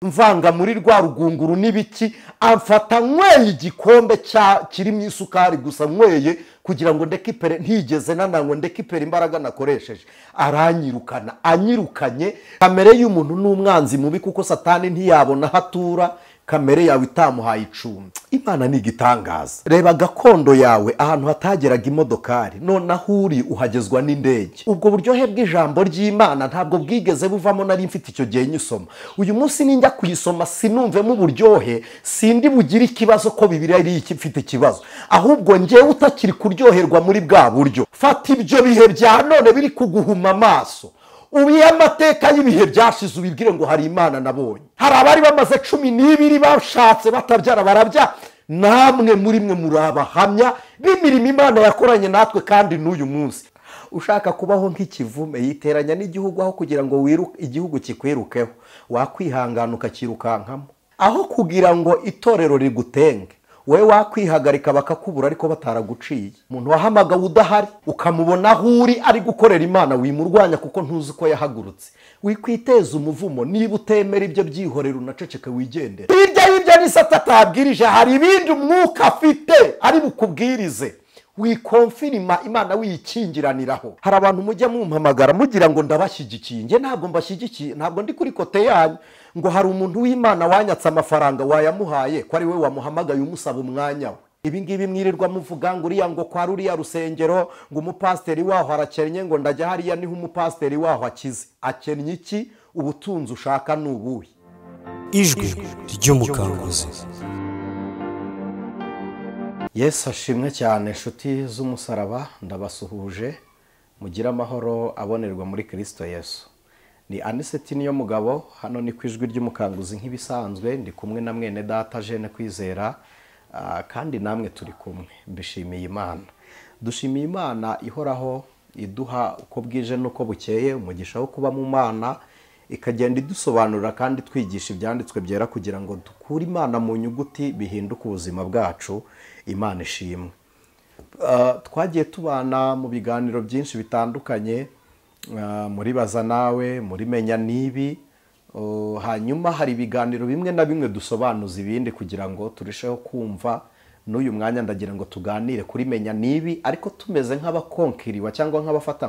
Mvanga muri rwa rugunguru n'ibiki, amfata nyweye igikombe kirimo isukari gusa, nyweye kugira ngo ndekipere, ntigeze nananywe ndekipere imbaraga nakoresheje. Aranyirukana, anyirukanye. Kamere y'umuntu ni umwanzi mubi, kuko Satani ntiyabona aho atura kamere yawe itamuhaye icumbi. Imana ni igitangaza. Reba gakondo yawe, ahantu hatageraga imodokari, none aho uri uhagezwa n'indege. Ubwo buryohe bw'ijambo ry'Imana ntabwo bwigeze buvamo nari mfite icyo gihe nyisoma. Uyu munsi ninjya kuyisoma sinumvemo uburyohe, sindi bugire ikibazo ko Bibiliya ari ifite ikibazo, ahubwo njyewe utakiri kuryoherwa muri bwa buryo. Fata ibyo bihe bya none biri kuguhuma amaso, ubihe amateka y'ibihe byashize, ubibwire ngo hari Imana nabonye. Hari abari bamaze 12 bashatse batabyara barabya, namwe muri mwe muri abahamya b'imirimo Imana yakoranye natwe. Kandi n'uyu munsi ushaka kubaho nk'ikivume yiteranya n'igihugu, aho kugira ngo igihugu kikwirukeho wakwihangana ukakirukankamo. Aho kugira ngo itorero rigutenge, wowe wakwihagarika bakakubura ariko bataraguciye. Umuntu wahamagawe udahari ukamubona aho uri ari gukorera Imana, wimurwanya kuko ntuzi ko yahagurutse. Wikwiteza umuvumo niba utemera ibyo, byihorera unaceceke wigendere. Hirya y'ibyo n'isata atabwirije, hari ibindi umwuka afite ari bukubwirize. Wikonfirima Imana wiyikingiraniraho. Hari abantu mujya mumpamagara mugira ngo ndabashyigikiye, njye ntabwo mbashyigikiye, ntabwo ndi kuri kote yanyu. Ngo hari umuntu w'Imana wanyatse amafaranga, wayamuhaye ko ari we wamuhamagaye umusaba umwanya we. Ibi ngibi mwirirwa muvuga ngo uriya ngo kwa ruriya rusengero ngo umupasiteri waho arakennye, ngo ndajya hariya niho umupasiteri waho akize. Akennye iki? Ubutunzi ushaka ni ubuhe? Ijwi ry'umukanguzi. Yesu ashimwe cyane. Inshuti z'umusaraba, ndabasuhuje, mugire amahoro abonerwa muri Kristo Yesu. Ni Aniseti niyo mugabo, hano ni ku Ijwi ry'Umukanguzi nk'ibisanzwe, ndi kumwe na mwene data Jene Kwizera, kandi namwe turi kumwe. Mbishimiye Imana. Dushimiye Imana ihoraho iduha uko bwije n'uko bukeye umugisha wo kuba mu Mana, ikagenda idusobanurira kandi twigisha ibyanditswe byera kugira ngo dukure Imana mu nyuguti bihinduke ubuzima bwacu. Imana ishimwe. Twagiye tubana mu biganiro byinshi bitandukanye, muri Baza Nawe, muri Menya Nibi, hanyuma hari ibiganiro bimwe na bimwe dusobanuza ibindi kugira ngo turusheho kumva. N'uyu mwanya ndagira ngo tuganire kuri Menya Nibi, ariko tumeze nk'abakonkiriwa cyangwa nk'abafata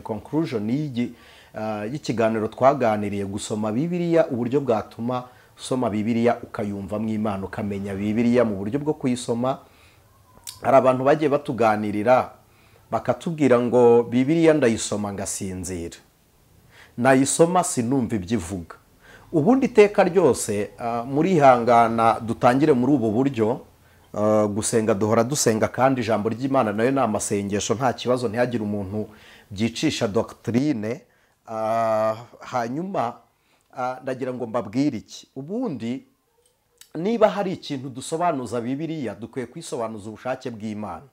conclusion y'ikiganiro twaganiriye, gusoma Bibiliya, uburyo bwatuma usoma Bibiliya ukayumvamo Imana, ukamenya Bibiliya mu buryo bwo kuyisoma. Hari abantu bagiye batuganirira bakatubwira ngo Bibiliya ndayisoma ngasinzira, nayisoma sinumva ibyo ivuga. Ubundi iteka ryose murihangana dutangire muri ubu buryo. Gusenga duhora dusenga, kandi ijambo ry'Imana nayo ni amasengesho, nta kibazo, ntihagire umuntu byicisha doctrine. Hanyuma ndagira ngo mbabwire iki. Ubundi niba hari ikintu dusobanuza Bibiliya, dukwiye kwisobanuza ubushake bw'Imana.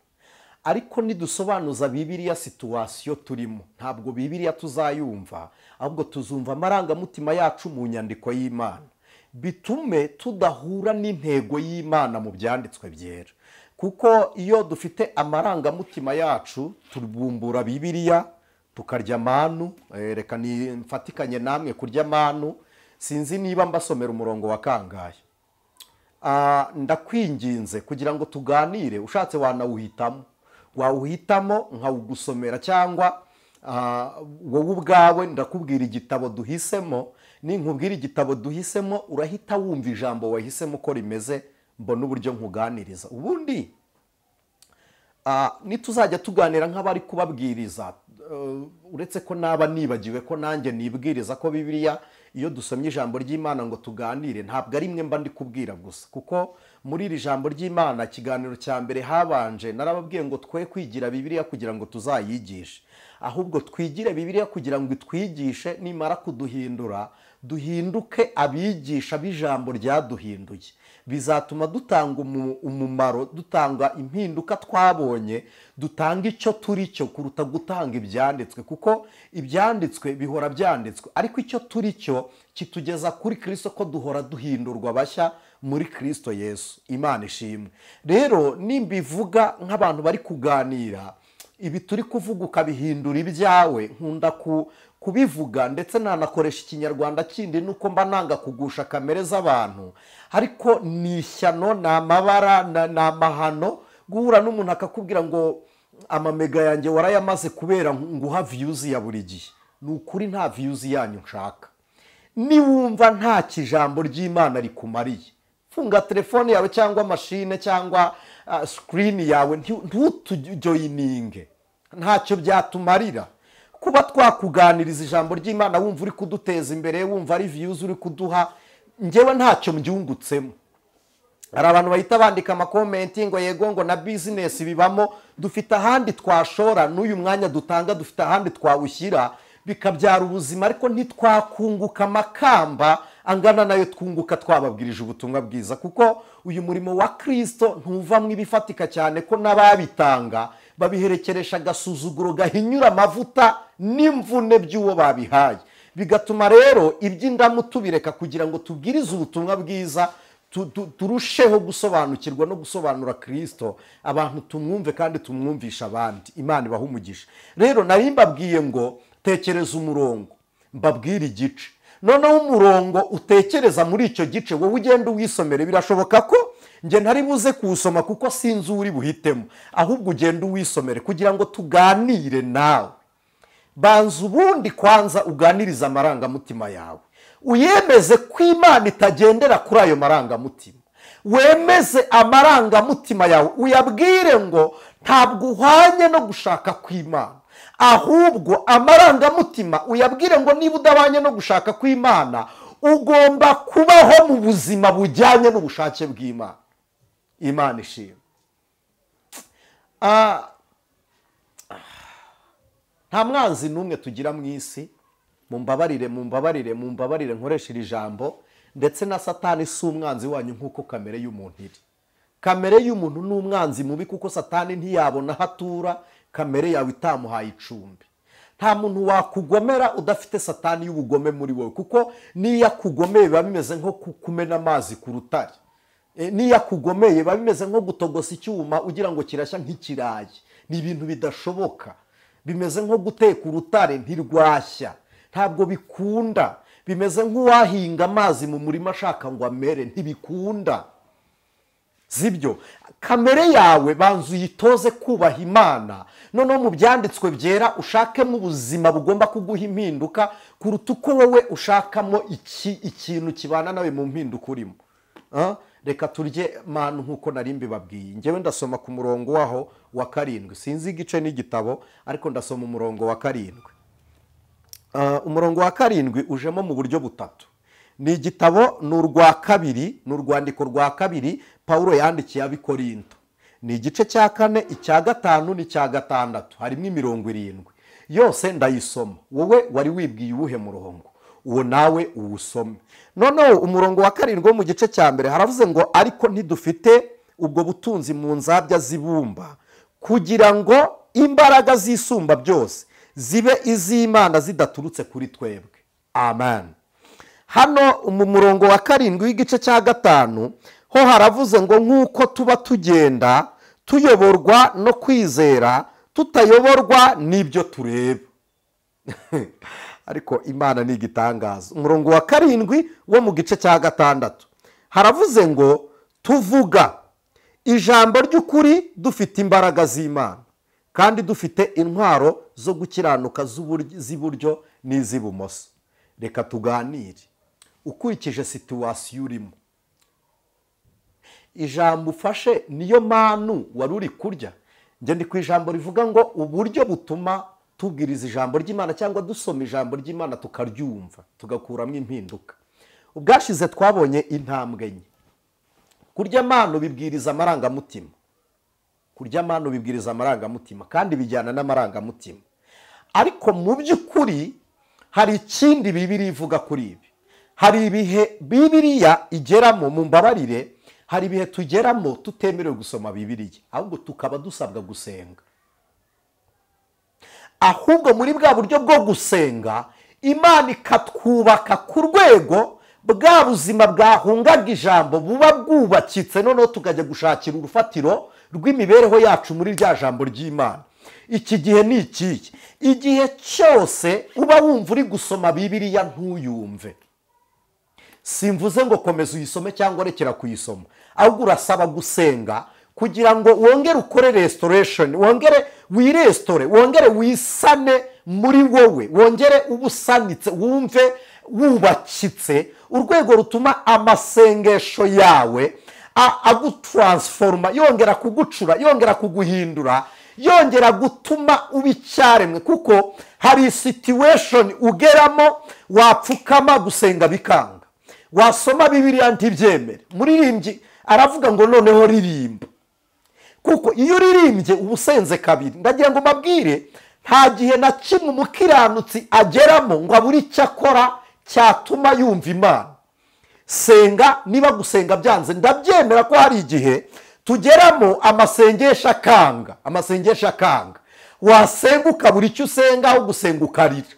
Ariko nidusobanuza Bibiliya situation turimo, ntabwo Bibiliya tuzayumva, ahubwo tuzumva amarangamutima yacu mu nyandiko y'Imana, bitume tudahura n'intego y'Imana mu byanditswe byera. Kuko iyo dufite amarangamutima yacu tubumbura Bibiliya tukarya manu. Reka mfatikanye namwe kurya manu, sinzi niba mbasomera umurongo wa kangahe. Ndakwinginze kugira ngo tuganire, ushatse wanawuhitamo, wawuhitamo nkawugusomera, cyangwa wowe ubwawe ndakubwira igitabo duhisemo. Ninkubwira igitabo duhisemo urahita wumva ijambo wahisemo uko rimeze, mbona uburyo nkuganiriza. Ubundi nituzajya tuganira nk'abari kubabwiriza, uretse ko naba nibagiwe ko nanjye nibwiriza ko Bibiliya iyo dusomye ijambo ry'Imana ngo tuganire, ntabwo ari mwe mba ndi kubwira gusa. Kuko muri iri jambo ry'Imana ikiganiro cya mbere habanje narababwiye ngo twe kwigira Bibiliya kugira ngo tuzayigishe, ahubwo twigire Bibiliya kugira ngo itwigishe, nimara kuduhindura duhinduke abigisha b'ijambo ryaduhinduye. Bizatuma dutanga umumaro, dutanga impinduka twabonye, dutanga icyo turi cyo kuruta gutanga ibyanditswe, kuko ibyanditswe bihora byanditswe, ariko icyo turi cyo kitugeza kuri Kristo, ko duhora duhindurwa bashya muri Kristo Yesu. Imana ishimwe. Rero nimbivuga nk'abantu bari kuganira, ibi turi kuvuga ukabihindura ibyawe, nkunda Kubivuga ndetse nanakoresha ikinyarwanda kindi nuko mba nanga kugusha kamere z'abantu, ariko ni ishyano, ni amabara, ni amahano guhura n'umuntu akakubwira ngo amamega yanjye warayamaze kubera nguha views ya buri gihe. Ni ukuri nta views yanyu nshaka. Niwumva nta kijambo ry'Imana rikumariye, funga telefone yawe cyangwa mashine cyangwa screen yawe, ntutujoyininge, ntacyo byatumarira. Kuba twakuganiriza ijambo ry'Imana wumva uri kuduteza imbere, wumva ari views uri kuduha, njyewe ntacyo mbyungutsemo. Hari abantu bahita bandika amakomenti ngo yego ngo na business bibamo, dufite ahandi twashora n'uyu mwanya dutanga, dufite ahandi twawushyira bikabyara ubuzima, ariko ntitwakunguka amakamba angana nayo twunguka twababwirije ubutumwa bwiza. Kuko uyu murimo wa Kristo ntuvamwo ibifatika cyane ko n'ababitanga babiherekeresha agasuzuguro gahinyura amavuta n'imvune by'uwo babihaye, bigatuma rero iby'indamu tubireka kugira ngo tubwirize ubutumwa bwiza, turusheho gusobanukirwa no gusobanura Kristo, abantu tumwumve kandi tumwumvisha abandi. Imana ibahe umugisha. Rero nari mbabwiye ngo tekereza umurongo, mbabwire igice, noneho umurongo utekereza muri icyo gice wowe ugenda uwisomere. Birashoboka ko njye ntari buze kuwusoma kuko sinzi uri buhitemo, ahubwo ugenda uwisomere kugira ngo tuganire nawe. Banza ubundi kwanza uganiriza amarangamutima yawe, uyemeze ko Imana itagendera kuri ayo marangamutima. Wemeze amarangamutima yawe, uyabwire ngo ntabwo uhwanye no gushaka kw'Imana, ahubwo amarangamutima uyabwire ngo niba udabanye no gushaka kw'Imana ugomba kubaho mu buzima bujyanye n'ubushake bw'Imana. Imana ishimwe. Nta mwanzi n'umwe tugira mu isi, mumbabarire mumbabarire mumbabarire nkoresha iri jambo, ndetse na Satani si umwanzi wanyu nk'uko kamere y'umuntu iri. Kamere y'umuntu ni umwanzi mubi kuko Satani ntiyabona aho atura kamere yawe itamuhaye icumbi. Nta muntu wakugomera udafite Satani y'ubugome muri wowe, kuko niyo akugomeye biba bimeze nko kumena amazi ku rutare, niyo akugomeye biba bimeze nko gutogosa icyuma ugira ngo kirashya nk'ikirayi. Ni ibintu bidashoboka, bimeze nko guteka urutare ntirwashya, ntabwo bikunda. Bimeze nk'uwahinga amazi mu murima ashaka ngo amere, ntibikunda. Sibyo? Kamere yawe banza uyitoze kubaha Imana, noneho mu byanditswe byera ushakemo ubuzima bugomba kuguha impinduka kuruta uko wowe ushakamo ikintu kibana nawe mu mpinduka urimo. Reka turye manu nk'uko nari mbibabwiye. Njyewe ndasoma ku murongo waho wa 7, sinzi igice n'igitabo, ariko ndasoma umurongo wa 7. Umurongo wa 7 ujemo mu buryo butatu. Ni igitabo, ni urwa kabiri, ni urwandiko rwa kabiri Paulo yandikiye ab'Ikorinto. Ni igice cya 4, icya 5 n'icya 6, harimo imirongo 7. Yose ndayisoma. Wowe wari wibwiye uwuhe murongo? Uwo nawe uwusome. Noneho umurongo wa 7 wo mu gice cya mbere haravuze ngo ariko ntidufite ubwo butunzi mu nzabya zibumba, kugira ngo imbaraga zisumba byose zibe iz'Imana zidaturutse kuri twebwe. Amen. Hano mu murongo wa 7 w'igice cya 5 ho haravuze ngo nk'uko tuba tugenda tuyoborwa no kwizera, tutayoborwa n'ibyo tureba. Ariko Imana ni igitangaza. Umurongo wa 7 wo mu gice cya 6 haravuze ngo tuvuga ijambo ry'ukuri dufite imbaraga z'Imana, kandi dufite intwaro zo gukiranuka z'iburyo n'iz'ibumoso. Reka tuganire ukurikije situwasiyo urimo. Ijambo ufashe niyo manu wari uri kurya. Njye ndi ku ijambo rivuga ngo uburyo butuma tubwiriza ijambo ry'Imana cyangwa dusoma ijambo ry'Imana tukaryumva tugakuramo impinduka. Ubwashize twabonye intambwe enye. Kurya manu bibwiriza amarangamutima. Kurya manu bibwiriza amarangamutima kandi bijyana n'amarangamutima. Ariko mu by'ukuri hari ikindi Bibiliya ivuga kuri ibi. Hari ibihe Bibiliya igeramo, mumbabarire, hari ibihe tugeramo tutemerewe gusoma Bibiliya, ahubwo tukaba dusabwa gusenga. Ahubwo muri bwa buryo bwo gusenga Imana ikatwubaka ku rwego bwa buzima bwahungaga ijambo buba bwubakitse, noneho tukajya gushakira urufatiro rw'imibereho yacu muri rya jambo ry'Imana. Iki gihe ni ikihe? Igihe cyose uba wumva uri gusoma Bibiliya ntuyumve. Simvuze ngo komeza uyisome cyangwa rekera kuyisoma, ahubwo urasaba gusenga kugira ngo wongere ukore restoration, wongere wirestore, wongere wisane muri wowe, wongere ubusanitse, wumve wubakitse, urwego rutuma amasengesho yawe agutransforma, yongera kugucura, yongera kuguhindura, yongera gutuma ubicyaremwe. Kuko hari situation ugeramo wapfukama gusenga bikanga, wasoma Bibiliya ntibyemere. Muririmbyi aravuga ngo noneho ririmba, kuko iyo uririmbye uba usenze kabiri. Ndagira ngo mbabwire, nta gihe na kimwe umukiranutsi ageramo ngo abure icyo akora cyatuma yumva Imana. Senga, niba gusenga byanze, ndabyemera ko hari igihe tugeramo amasengesho akanga, amasengesho akanga, wasenga ukabura icyo usenga, aho gusenga ukarira.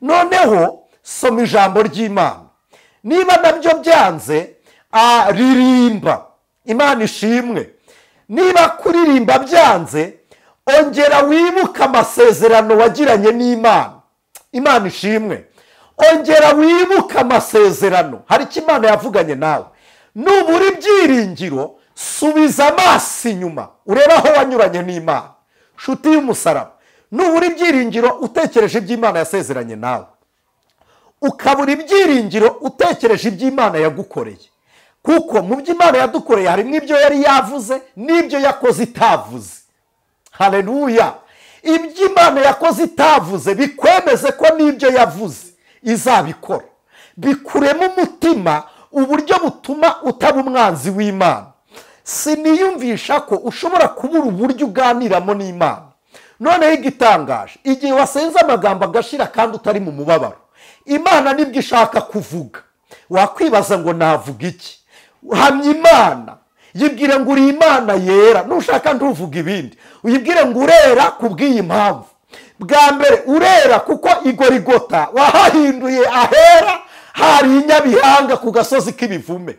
Noneho soma ijambo ry'Imana, niba nabyo byanze ririmba, Imana ishimwe. Niba kuririmba byanze, ongera wibuka amasezerano wagiranye n'Imana, Imana ishimwe. Ongera wibuka amasezerano, hari icyo Imana yavuganye nawe. Nubura ibyiringiro, subiza amaso inyuma urebe aho wanyuranye n'Imana. Nshuti y'umusaraba, nubura ibyiringiro utekereje iby'Imana yasezeranye nawe, ukabura ibyiringiro utekereje iby'Imana yagukoreye, kuko mu by'Imana yadukoreye harimo ibyo yari yavuze n'ibyo yakoze itavuze. Haleluya! Iby'Imana yakoze itavuze bikwemeze ko n'ibyo yavuze izabikora, bikuremo umutima uburyo butuma utaba umwanzi w'Imana. Siniyumvisha ko ushobora kubura uburyo uganiramo n'Imana. Noneho igitangaje, igihe wasenze amagambo agashira kandi utari mu mubabaro, Imana nibwo ishaka kuvuga. Wakwibaza ngo navuga iki? Hamya Imana, yibwire ngo uri Imana yera, nushaka ntuvuga ibindi, uyibwire ngo urera kubw'iyi mpamvu. Bwa mbere urera kuko igorigota wahahinduye ahera hari inyabihanga ku gasozi k'ibivume.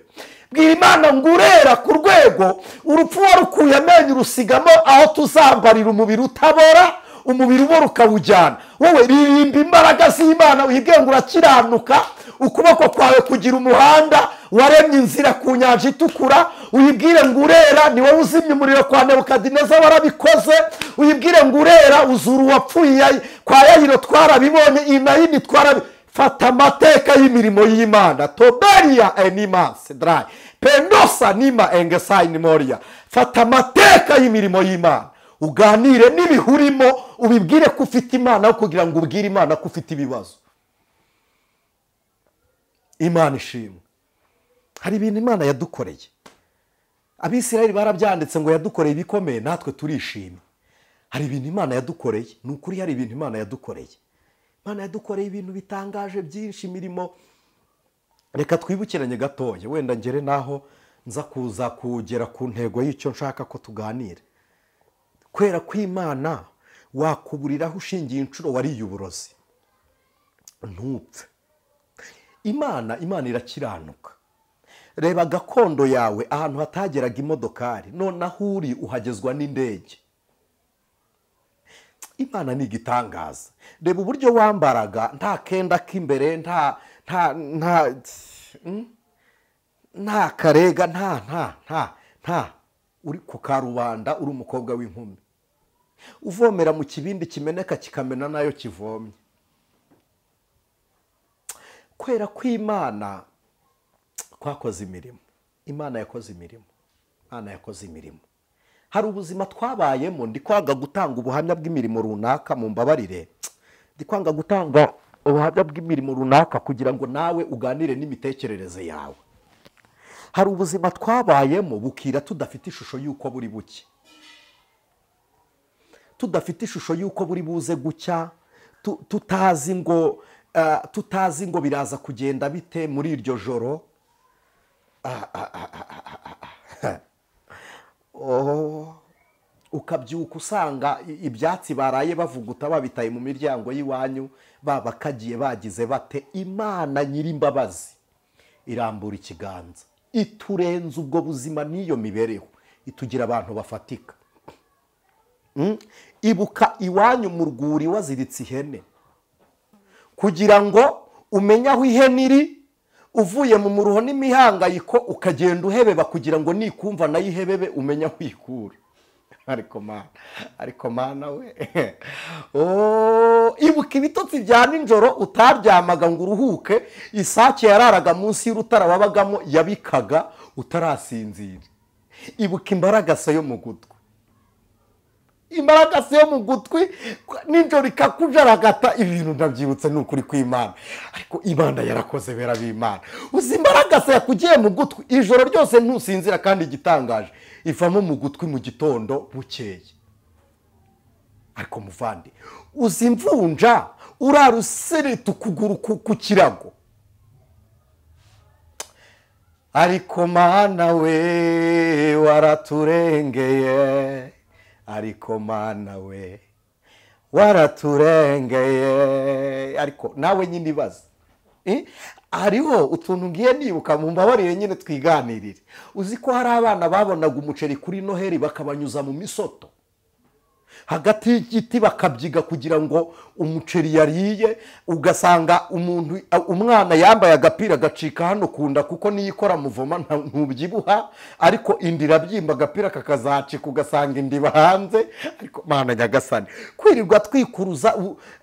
Bwira Imana ngo urera ku rwego urupfu warukuye amenyo urusigamo aho tuzambarira umubiri utabora, umubiri ubora ukawujyana. Wowe ririmba imbaraga z'Imana, uyibwire ngo urakiranuka, ukuboko kwawe kugira umuhanda waremye inzira ku nyanja itukura. Uyibwire ngo urera, ni wowe uzimya umuriro kwa Nebukadineza warabikoze. Uyibwire ngo urera, uzura uwapfuye kwa Yayiro twarabibonye, Inayini twarabi. Fata amateka y'imirimo y'Imana. Toberia enima sedrai pendosa nima engesai nimoria. Fata amateka y'imirimo y'Imana, uganire n'ibihurimo, ubibwire ko ufite Imana, kugira ngo ubwire Imana ko ufite ibibazo. Imana ishimwe. Hari ibintu Imana yadukoreye. Abisirayeli barabyanditse ngo yadukoreye ibikomeye, natwe turishimye. Hari ibintu Imana yadukoreye, ni ukuri hari ibintu Imana yadukoreye. Imana yadukoreye ibintu bitangaje byinshi, imirimo. Reka twibukiranye gatoya, wenda ngere naho nza kuza kugera ku ntego y'icyo nshaka ko tuganira. Kwera kw'Imana wakuburiraho ushingiye inshuro wariye uburozi, ntupfe. Imana irakiranuka. Reba gakondo yawe ahantu hatageraga imodokari, noneho uri uhagezwa n'indege. Imana ni igitangaza. Reba uburyo wambaraga, nta kenda k'imbere, nta nta nta nta karega, nta nta nta nta, uri ku karubanda, uri umukobwa w'inkumi, uvomera mu kibindi kimeneka kikamena nayo kivomye. Kwera kw'Imana kwakoze imirimo. Imana yakoze imirimo. Imana yakoze imirimo. Hari ubuzima twabayemo, ndi kwanga gutanga ubuhamya bw'imirimo runaka, mu mbabarire, ndi kwanga gutanga ubuhamya bw'imirimo runaka kugira ngo nawe uganire n'imitekerereze yawe. Hari ubuzima twabayemo bukira tudafite ishusho y'uko buri buke, tudafite ishusho y'uko buri buze gucya, tutazi ngo biraza kugenda bite muri iryo joro. Ukabyuka usanga ibyatsi baraye bavuguta babitaye mu miryango y'iwanyu, babakagiye bagize bate. Imana nyirimbabazi irambura ikiganza, iturenza ubwo buzima n'iyo mibereho, itugira abantu bafatika. Ibuka iwanyu mu rwuri waziritse ihene kugira ngo umenye aho ihene iri, uvuye mu muruho n'imihangayiko ukagenda uhebeba kugira ngo nikumva nayo ihebebe umenye aho uyikura. Ariko mana we, ibuka ibitotsi bya nijoro utaryamaga ngo uruhuke, isake yararaga munsi y'urutara wabagamo yabikaga utarasinzira. Ibuka imbaragasa yo mu gutwi, imbaragasa yo mu gutwi nijoro ikakujaragata. Ibintu ndabyibutse ni ukuri kw'Imana, ariko Imana yarakoze bera b'Imana. Uzi imbaragasa yakugiye mu gutwi ijoro ryose ntusinzira, kandi igitangaje ivamo mu gutwi mu gitondo bukeye. Ariko muvandi, uzi imvunja urara usereta ukuguru ku kirago. Ariko Mana we waraturengeye, ariko Mana we waraturengeye. Ariko nawe nyine ibaze, hariho utuntu ngiye nibuka, mumbabarire nyine twiganirire. Uzi ko hari abana babonaga umuceri kuri Noheli bakabanyuza mu misoto hagati y'igiti bakabyiga kugira ngo umuceri yariye, ugasanga umuntu umwana yambaye agapira gacika hano kunda kuko niyikora muvoma ntubyibuha, ariko indi irabyimba agapira kakazacika ugasanga indi hanze. Ariko Mana nyagasani, kwirirwa twikuruza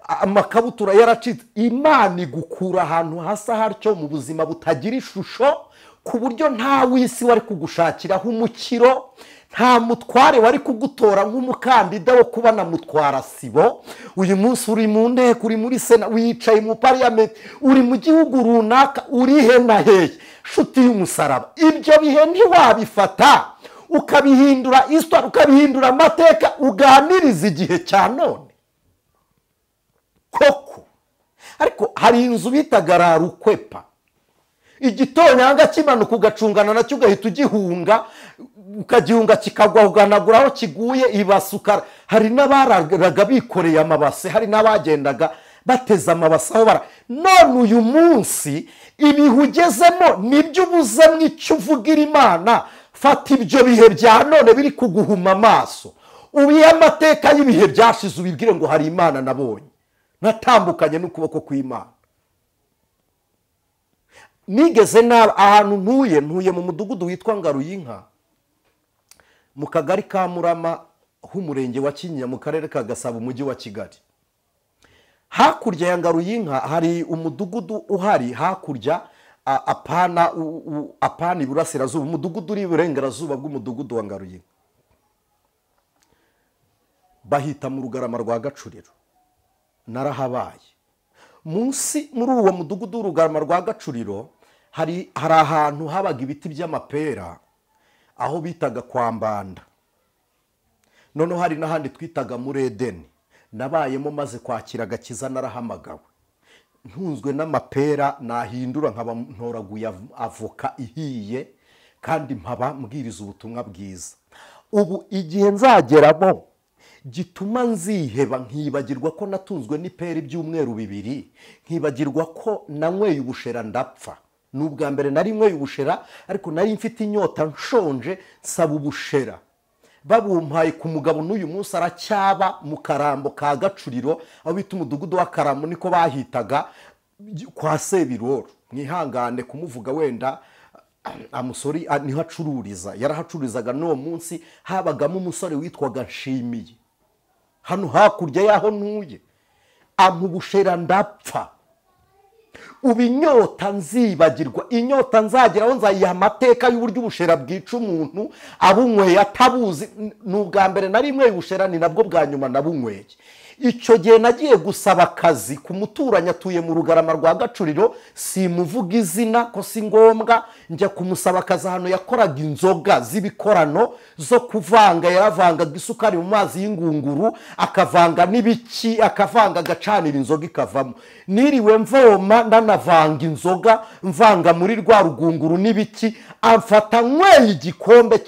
amakabutura yaracitse. Imana igukura ahantu hasa hatyo mu buzima butagira ishusho, ku buryo nta wisi wari kugushakiraho umukiro, nta mutware wari kugutora nk'umukandida wo kuba na mutwara sibo. Uyu munsi uri mu nteko, uri muri sena, wicaye mu parliament, uri mu gihugu runaka, uri he na hehe, nshuti y'umusaraba. Ibyo bihe ntiwabifata ukabihindura histoire, ukabihindura amateka, uganiriza igihe cya none koko. Ariko hari inzu bitaga Rarukwepa, igitonyanga kimanuka ugacungana nacyo ugahita ugihunga, ukagihunga kikagwa uganagura aho kiguye ibasukara. Hari n'abararaga bikoreye amabase, hari n'abagendaga bateze amabase aho bara. None uyu munsi ibihe ugezemo nibyo ubuzemo icyo uvugira Imana. Fata ibyo bihe bya none biri kuguhuma amaso, ubihe amateka y'ibihe byashize, ubibwire ngo hari Imana nabonye natambukanye n'ukuboko kw'Imana. Nigeze naba ahantu ntuye mu mudugudu witwa Ngaruyinka, mu kagari ka Murama h'umurenge wa Kinyinya, mu karere ka Gasabo, umujyi wa Kigali. Hakurya ya Ngaruyinka hari umudugudu uhari hakurya, apana apana iburasirazuba, umudugudu uri iburengerazuba bw'umudugudu wa Ngaruyinka, bahita mu Rugarama rwa Gacuriro. Narahabaye. Munsi muri uwo mudugudu w'Urugarama rwa Gacuriro hari ahantu habaga ibiti by'amapera, aho bitaga kwa Mbanda. Noneho hari n'ahandi twitaga muri Edeni. Nabayemo maze kwakira agakiza, narahamagawe ntunzwe n'amapera, nahindura nkaba ntoraguye avoka ihiye, kandi mpaba mbwiriza ubutumwa bwiza. Ubu igihe nzageramo gituma nziheba, nkibagirwa ko natunzwe n'ipera ibyumweru bibiri, nkibagirwa ko nanyweye ubushera ndapfa. Ni ubwa mbere nari nyweye ubushera, ariko nari mfite inyota nshonje, nsaba ubushera babumpaye ku mugabo. N'uyu munsi aracyaba mu Karambo ka Gacuriro, aho bita umudugudu wa Karambo, niko bahitaga kwa Sebiroro. Mwihangane kumuvuga wenda amusori, niho acururiza, yarahacururizaga. N'uwo munsi habagamo umusore witwaga Nshimiye, hano hakurya y'aho ntuye, ampa ubushera ndapfa. Ubu inyota nzibagirwa, inyota nzageraho nzayiha amateka y'uburyo ubushera bwica umuntu abunyweye atabuzi. Ni ubwa mbere nari nyweye ubushera, ni nabwo bwa nyuma nabunyweye. Icyo gihe nagiye gusaba akazi ku muturanyi atuye mu Rugarama rwa Gacuriro, simuvuga izina ko si ngombwa. Njya kumusaba akazi ahantu yakoraga inzoga z'ibikorano zo kuvanga, yaravangaga isukari mu mazi y'ingunguru, akavanga n'ibiki, akavanga agacanira inzoga ikavamo. Niriwe mvoma ndanavanga inzoga, mvanga muri rwa rugunguru n'ibiki, amfata nyweye igikombe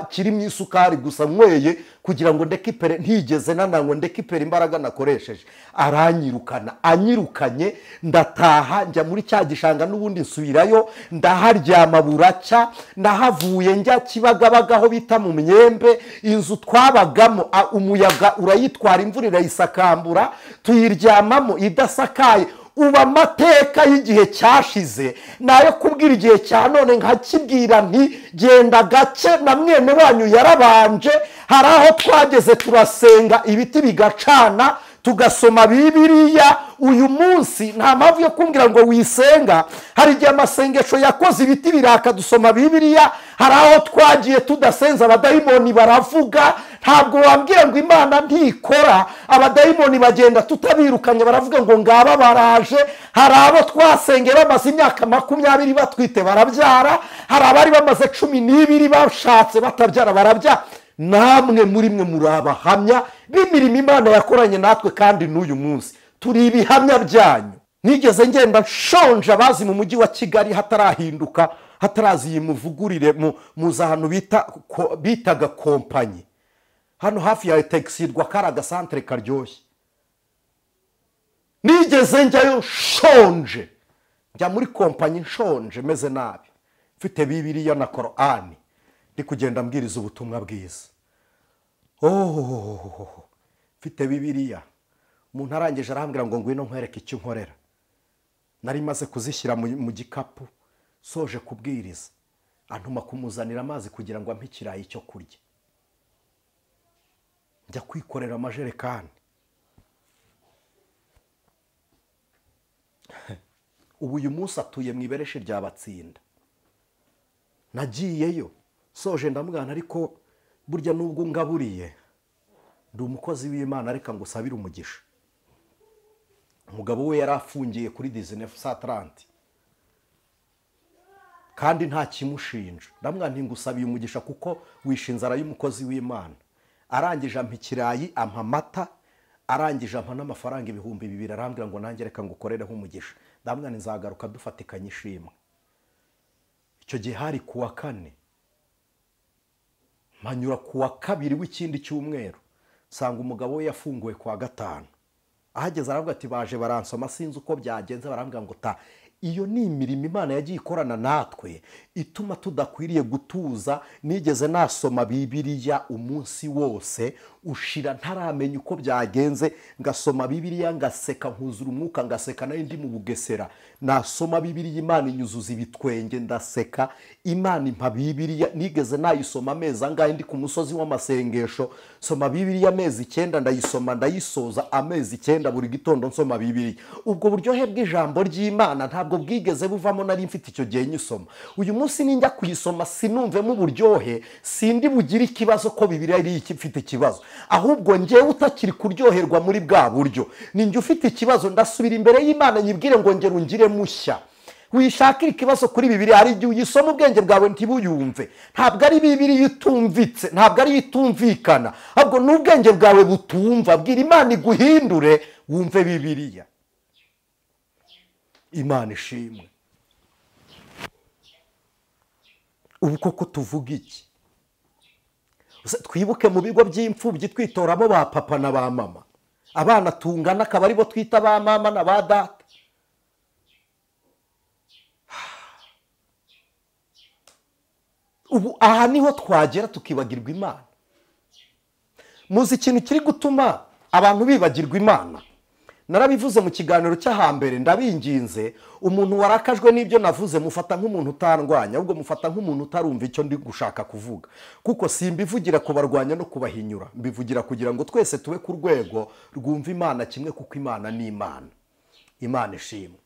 kirimo isukari gusa nyweye kugira ngo ndekipere, ntigeze nananywa ndekipere imbaraga nakoresheje. Aranyirukana, anyirukanye ndataha njya muri cya gishanga n'ubundi nsubirayo, ndaharyama buracya. Nahavuye njya Kibagabaga aho bita mu Myembe, inzu twabagamo umuyaga urayitwara, imvura irayisakambura, tuyiryamamo idasakaye. Uba amateka y'igihe cyashize nayo kubwira igihe cya none nkakibwira nti genda gake na mwene wanyu yarabanje. Hari aho twageze turasenga ibiti bigacana, tugasoma Bibiliya. Uyu munsi nta mpamvu yo kumbwira ngo wisenga. Hari igihe amasengesho yakoze ibiti biraka, dusoma Bibiliya. Hari aho twagiye tudasenza abadayimoni baravuga. Ntabwo wambwira ngo Imana ntikora, abadayimoni bagenda tutabirukanye baravuga ngo ngaba baraje. Hari abo twasengera bamaze imyaka 20 batwite barabyara, hari abari bamaze 12 bashatse batabyara barabyara. Namwe muri mwe muri abahamya b'imirimo Imana yakoranye natwe, kandi n'uyu munsi turi ibihamya byanyu. Nigeze ngenda nshonje abazi mu mujyi wa Kigali hatarahinduka, hatarazi iyi muvugurire, muza ahantu bitaga kompanyi hano hafi ya Texirwa, kari agasantere karyoshye. Nigeze njyayo nshonje, njya muri kompanyi nshonje meze nabi, mfite Bibiliya na Korani, ndi kugenda mbwiriza ubutumwa bwiza. Mfite Bibiliya. Umuntu arangije arambwira ngo ngwino nkwereke icyo nkorera. Nari maze kuzishyira mu gikapu, soje kubwiriza, antuma kumuzanira amazi kugira ngo ampe ikirayi cyo kurya. Njya kwikorera amajerekani. Ubu uyu munsi atuye mu ibereshe rya Batsinda. Nagiyeyo soje ndamugana, ariko burya nubwo ngaburiye ndi umukozi w'Imana, reka ngo usabire umugisha. Umugabo we yari afungiye kuri 1930 kandi nta kimushinja. Ndamwana nti ngusabiye umugisha kuko wishe inzara y'umukozi w'Imana. Arangije ampa ikirayi, ampa amata, arangije ampa n'amafaranga 2000, arambwira ngo nanjye reka ngukorereho umugisha. Ndamwana nzagaruka dufatikanye ishimwe. Icyo gihe hari kuwa kane, mpanyura kuwa kabiri w'ikindi cyumweru, nsanga umugabo we yafunguwe kuwa gatanu. Ahageze aravuga ati baje baransoma sinzi uko byagenze, barambwira ngo ta. Iyo ni imirimo Imana yagiye ikorana natwe ituma tudakwiriye gutuza. Nigeze nasoma Bibiliya umunsi wose ushira ntaramenya uko byagenze, ngasoma Bibiliya ngaseka, nkuzura umwuka ngaseka, nari ndi mu Bugesera. Nasoma Bibiliya Imana inyuzuza ibitwenge ndaseka. Imana impa Bibiliya, nigeze nayisoma amezi angahe ndi ku musozi w'amasengesho, soma Bibiliya amezi 9 ndayisoma ndayisoza, amezi 9 buri gitondo nsoma Bibiliya. Ubwo buryohe bw'ijambo ry'Imana ntabwo bwigeze buvamo, nari mfite icyo gihe nyisoma. Uyu munsi ninjya kuyisoma sinumvemo uburyohe, sindi bugire ikibazo ko Bibiliya ari ifite ikibazo, ahubwo njyewe utakiri kuryoherwa muri bwa buryo ninjye ufite ikibazo. Ndasubira imbere y'Imana nyibwire ngo ngera ungire mushya. Wishakira ikibazo kuri Bibiliya, hari igihe uyisoma ubwenge bwawe ntibuyumve. Ntabwo ari Bibiliya itumvitse, ntabwo ari itumvikana, ahubwo n'ubwenge bwawe butumva. Bwira Imana iguhindure wumve Bibiliya. Imana ishimwe. Ubu koko tuvuga iki? Twibuke mu bigo by'imfubyi twitoramo ba papa na ba mama, abana tungana akaba aribo twita ba mama na ba data. Ubu aha niho twagera tukibagirwa Imana. Muzi ikintu kiri gutuma abantu bibagirwa Imana? Narabivuze mu kiganiro cy'ahambere, ndabinginze, umuntu warakajwe n'ibyo navuze mufata nk'umuntu utandwanya, ahubwo mufata nk'umuntu utarumva icyo ndi gushaka kuvuga. Kuko simbivugira kubarwanya no kubahinyura, mbivugira kugira ngo twese tube ku rwego rwumva Imana kimwe, kuko Imana ni Imana. Imana ishimwe.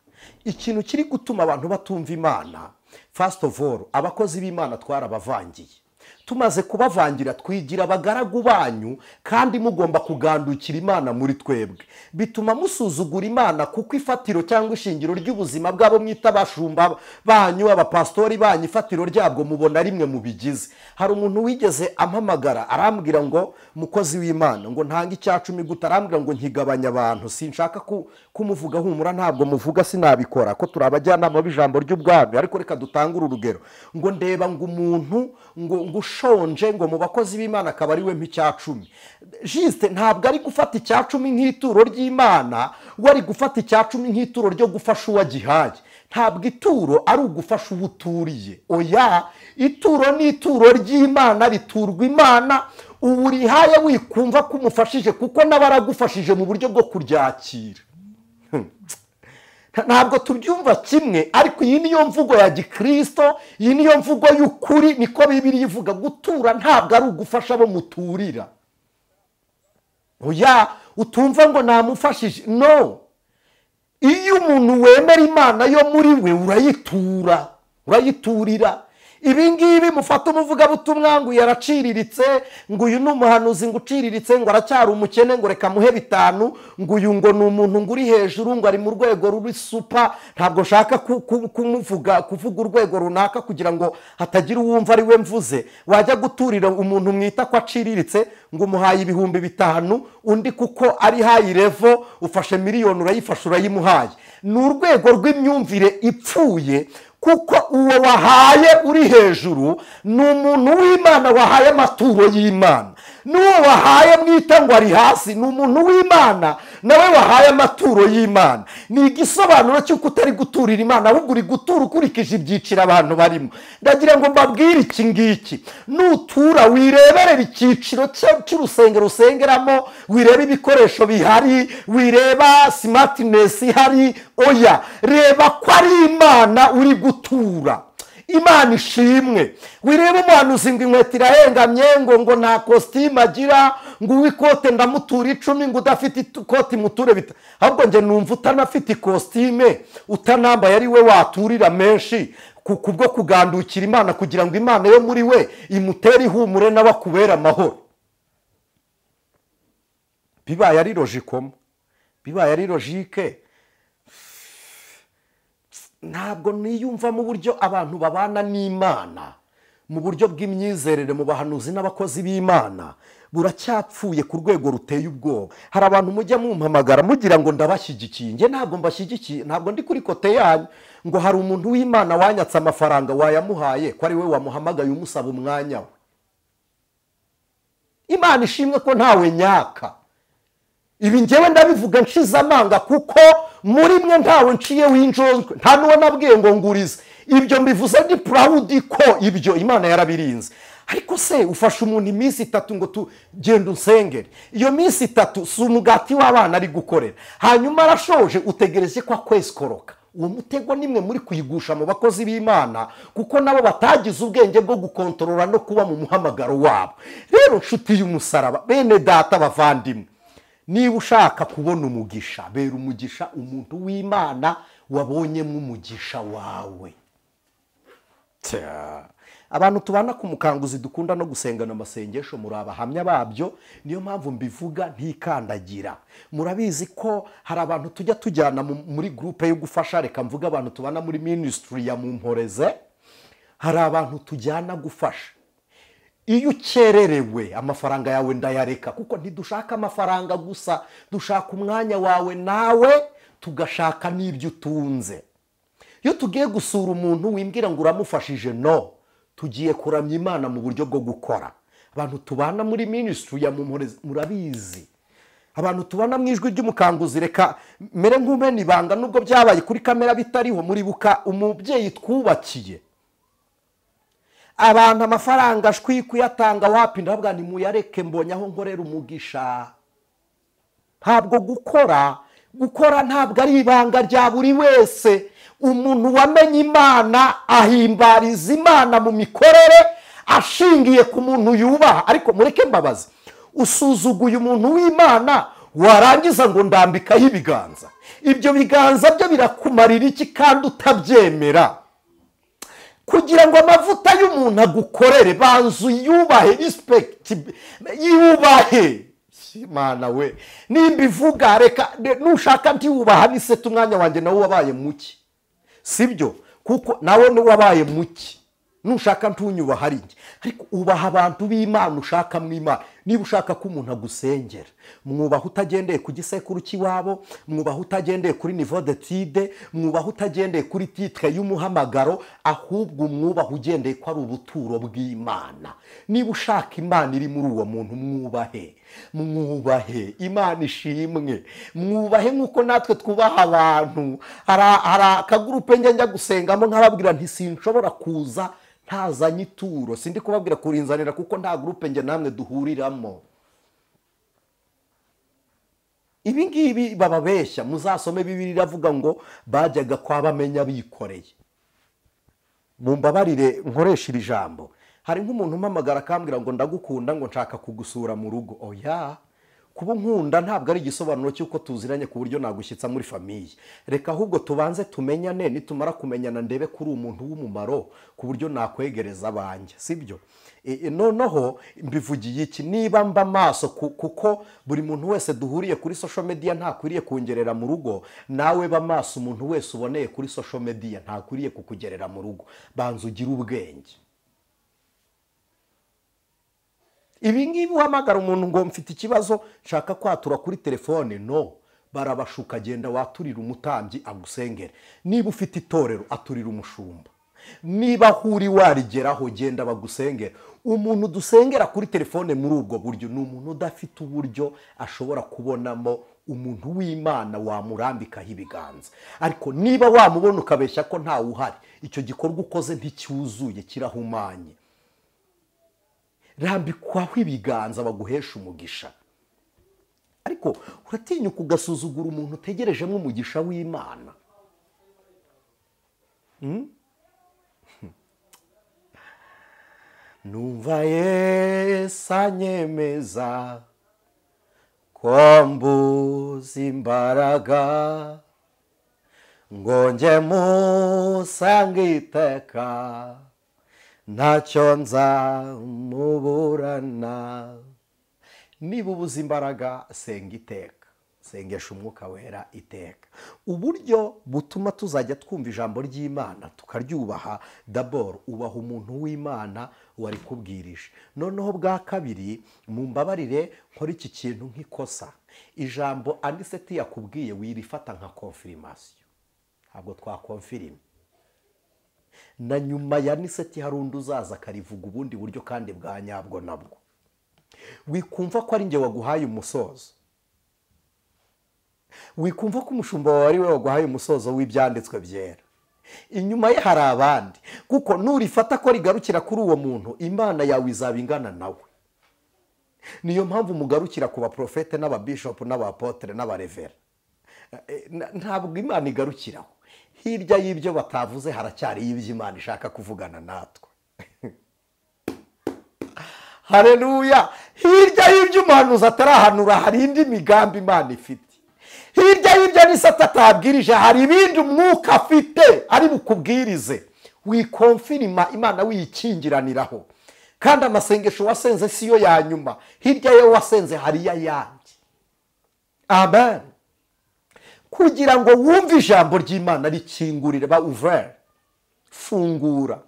Ikintu kiri gutuma abantu batumva Imana, first of all, abakozi b'Imana twarabavangiye. Tumaze kubavangira twigira abagaragu banyu, kandi mugomba kugandukira Imana muri twebwe. Bituma musuzugura Imana, kuko ifatiro cyangwa ishingiro ry'ubuzima bwabo mwita abashumba banyu, abapastori banyu, ifatiro ryabwo mubona rimwe mubigize. Hari umuntu wigeze ampamagara arambwira ngo mukozi w'Imana, ngo ntanga icyacumi gute, arambwira ngo nkigabanya abantu, sinshaka kumuvuga, humura ntabwo muvuga sinabikora ko turi abajyanama b'ijambo ry'ubwami, ariko reka dutange urugero. Ngo ndeba ngo umuntu ngo ngo ushonje ngo mu bakozi b'Imana akaba ari we mp'icya cumi. Juste ntabwo ari gufata icya cumi nk'ituro ry'Imana, we ari gufata icya cumi nk'ituro ryo gufasha uwagihaye. Ntabwo ituro ari ugufasha uwo uturiye, oya. Ituro ni ituro ry'Imana, riturwa Imana. Ubu urihaye wikumva ko umufashije, kuko nawe aragufashije mu buryo bwo kuryakira. Ntabwo tubyumva kimwe, ariko iyi niyo mvugo ya gikristo, iyi niyo mvugo y'ukuri, niko Bibiliya ivuga. Gutura ntabwo ari ugufasha abo muturira, oya. Utumva ngo namufashije, no. Iyo umuntu wemera Imana yo muri we, urayitura, urayiturira. Ibi ngibi mufate umuvugabutumwa ngo yaraciriritse, ngo uyu ni umuhanuzi ngo uciriritse, ngo aracyari umukene, ngo reka muhe 5, ngo uyu ngo ni umuntu ngo uri hejuru, ngo ari mu rwego ruri super. Ntabwo nshaka kumuvuga, kuvuga urwego runaka kugira ngo hatagira uwumva ari we mvuze. Wajya guturira umuntu mwita ko aciriritse ngo umuhaye 5000, undi kuko ari high level ufashe miliyoni urayifashe urayimuhaye. Ni urwego rw'imyumvire ipfuye, kuko uwo wahaye uri hejuru ni umuntu w'Imana wahaye amaturo y'Imana, n'uwo wahaye mwita ngo ari hasi ni umuntu w'Imana nawe wahaye amaturo y'Imana. Ni igisobanuro cy'uko utari guturira Imana, ahubwo uri gutura ukurikije ibyiciro abantu barimo. Ndagira ngo mbabwire iki ngiki: nutura wireberera icyiciro cy'urusengero usengeramo, wireba ibikoresho bihari, wireba smartness ihari, oya. Reba ko ari Imana uri gutura. Imana ishimwe. Wireba umuhanuzi ngo inkweto irahengamye, ngo nta kositimu agira, ngo uw'ikote ndamutura 10, ngo udafite ikoti muture bita. Ahubwo njye numva utanafite ikositime, utanambaye, ari we waturira menshi kubwo kugandukira Imana, kugira ngo Imana yo muri we imutere ihumure nawe akubere amahoro. Bibaye ari logiquement, bibaye ari logique. Ntabwo niyumvamo uburyo abantu babana n'Imana mu buryo bw'imyizerere mu bahanuzi n'abakozi b'Imana buracyapfuye ku rwego ruteye ubwoba. Hari abantu mujya mumpamagara mugira ngo ndabashyigikiye. Njye ntabwo mbashyigikiye, ntabwo ndi kuri côté yanyu. Ngo hari umuntu w'Imana wanyatse amafaranga, wayamuhaye ko ari we wamuhamagaye umusaba umwanya we? Imana ishimwe ko ntawe nyaka. Ibi ngewe ndabivuga nshize amanga, kuko muri mwe ntawe nciye w'injonzwe, nta n'uwo nabwiye ngo ngurize. Ibyo mbivuze ndi proud ko ibyo Imana yarabirinze. Ariko se ufashe umuntu iminsi 3 ngo tugende unsengere, iyo minsi 3 si umugati w'abana ari gukorera, hanyuma arashoje, utegereje ko akweskoroka? Uwo mutego nimwe muri kuyigusha mu bakozi b'Imana, kuko nabo batagize ubwenge bwo gukontorora no kuba mu muhamagaro wabo. Rero nshuti y'umusaraba, bene data, bavandimwe, niba ushaka kubona umugisha, bera umugisha umuntu w'Imana wabonyemo umugisha wawe. Abantu tubana ku Mukanguzi, dukunda no gusengana amasengesho, muri abahamya babyo, niyo mpamvu mbivuga ntikandagira. Murabizi ko hari abantu tujya tujyana muri groupe yo gufasha. Reka mvuge abantu tubana muri ministry ya Mumporeze. Hari abantu tujyana gufasha. Iyo ukererewe, amafaranga yawe ndayareka, kuko ntidushaka amafaranga gusa, dushaka umwanya wawe nawe, tugashaka n'ibyo utunze. Iyo tugiye gusura umuntu, wimbwira ngo uramufashije, no. Tugiye kuramya Imana mu buryo bwo gukora. Abantu tubana muri ministry ya Mumporeze murabizi. Abantu tubana mu Ijwi ry'Umukanguzi, reka mere nk'umena ibanga nubwo byabaye kuri kamera bitariho. Muribuka umubyeyi twubakiye? Abantu amafaranga ashwi kuyatanga wapi, ndavuga ni muyareke, mbonye aho nkorera umugisha. Ntabwo gukora ntabwo ari ibanga rya buri wese. Umuntu wamenye Imana ahimbariza Imana mu mikorere ashingiye ku muntu yubaha. Ariko mureke mbabazi, usuzuguye umuntu w'Imana, warangiza ngo ndambikaho ibiganza. Ibyo biganza byo birakumarira iki kandi utabyemera? Kugira ngo amavuta y'umuntu agukorere, banza uyubahe, respect, yubahe. Imana we, nimba ivuga reka nushaka ntiwubaha nisete, umwanya wanjye nawe wabaye muke, sibyo? Kuko nawe wabaye muke. Nushaka ntunyubaha ari njye, ariko ubaha abantu b'Imana ushaka mu Imana. Niba ushaka ko umuntu agusengera, mwubaha utagendeye ku gisekuru cy'iwabo, mwubaha utagendeye kuri niveau d'étude, mwubaha utagendeye kuri titre y'umuhamagaro, ahubwo umwubaha ugendeye ko ari ubuturo bw'Imana. Niba ushaka Imana iri muri uwo muntu, mwubahe, mwubahe. Imana ishimwe, mwubahe nk'uko natwe twubaha abantu. Hari akagurupe njya gusengamo nkababwira nti sinshobora kuza ntazanye ituro. Sindi kubabwira kurinzanira kuko nta gurupe njye namwe duhuriramo. Ibi ngibi bababeshya, muzasome Bibiliya iravuga ngo bajyaga kwa bamenya bikoreye. Mumbabarire nkoresha iri jambo. Hari nk'umuntu umpamagara akambwira ngo ndagukunda, ngo nshaka kugusura mu rugo. Oya, kuba unkunda ntabwo ari igisobanuro cy'uko tuziranye ku buryo nagushyitsa muri famille. Reka ahubwo tubanze tumenyane, nitumara kumenyana ndebe kuri umuntu w'umumaro ku buryo nakwegereza abanjye, sibyo? Noneho mbivugiye iki? Niba mba maso, kuko buri muntu wese duhuriye kuri social media ntakwiriye kungerera mu rugo, nawe ba maso umuntu wese uboneye kuri social media ntakwiriye kukugerera mu rugo. Banza ugire ubwenge. Ibi ngibi uhamagara umuntu ngo mfite ikibazo nshaka kwatura kuri telefone, no, barabashuka. Genda waturira umutambyi agusengere. Niba ufite itorero aturira umushumba. Niba huri warigeraho genda bagusengera. Umuntu dusengera kuri telefone muri ubwo buryo ni umuntu udafite uburyo ashobora kubonamo umuntu w'Imana wamurambikaho ibiganza. Ariko niba wamubona ukabeshya ko ntawe uhari, icyo gikorwa ukoze nticyuzuye, kirahumanye. Rambikwaho ibiganza baguhesha umugisha. Ariko uratinyuka ugasuzugura umuntu utegerejemo umugisha w'Imana. Numva Yesu anyemeza ko mbuze imbaraga, ngo njye musange iteka, ntacyo nzamuburana. Niba ubuze imbaraga, senga iteka, sengesha umwuka wera iteka. Uburyo butuma tuzajya twumva ijambo ry'Imana tukaryubaha, d'abord ubaha umuntu w'Imana wari kubwirije. Noneho bwa kabiri, mumbabarire nkora iki kintu nk'ikosa, ijambo Aniseti yakubwiye wirifata nka confirmation. Ntabwo twakonfirima. Na nyuma ya Aniseti hari undi uzaza akarivuga ubundi buryo kandi bwa nyabwo nabwo. Wikumva ko ari njye waguhaye umusozo, wikumva ko umushumba wawe ari we waguhaye umusozo w'ibyanditswe byera. Inyuma ye hari abandi, kuko nurifata ko rigarukira kuri uwo muntu, Imana yawe izaba ingana nawe. Niyo mpamvu mugarukira ku baprofete n'ababishopu n'abapotre n'abarevera. Ntabwo Imana igarukiraho. Hirya y'ibyo batavuze haracyari ibyo Imana ishaka kuvugana natwe. Haleluya! Hirya y'ibyo umuhanuzi atarahanura hari indi migambi Imana ifite. Hirya y'ibyo Aniseti atabwirije hari ibindi umwuka afite ari bukubwirize. Wikonfirima Imana wiyikingiraniraho. Kandi amasengesho wasenze siyo ya nyuma. Hirya yo wasenze hari yandi. Amen. Kugira ngo wumve ijambo ry'Imana rikingurire, ba ouvert, fungura,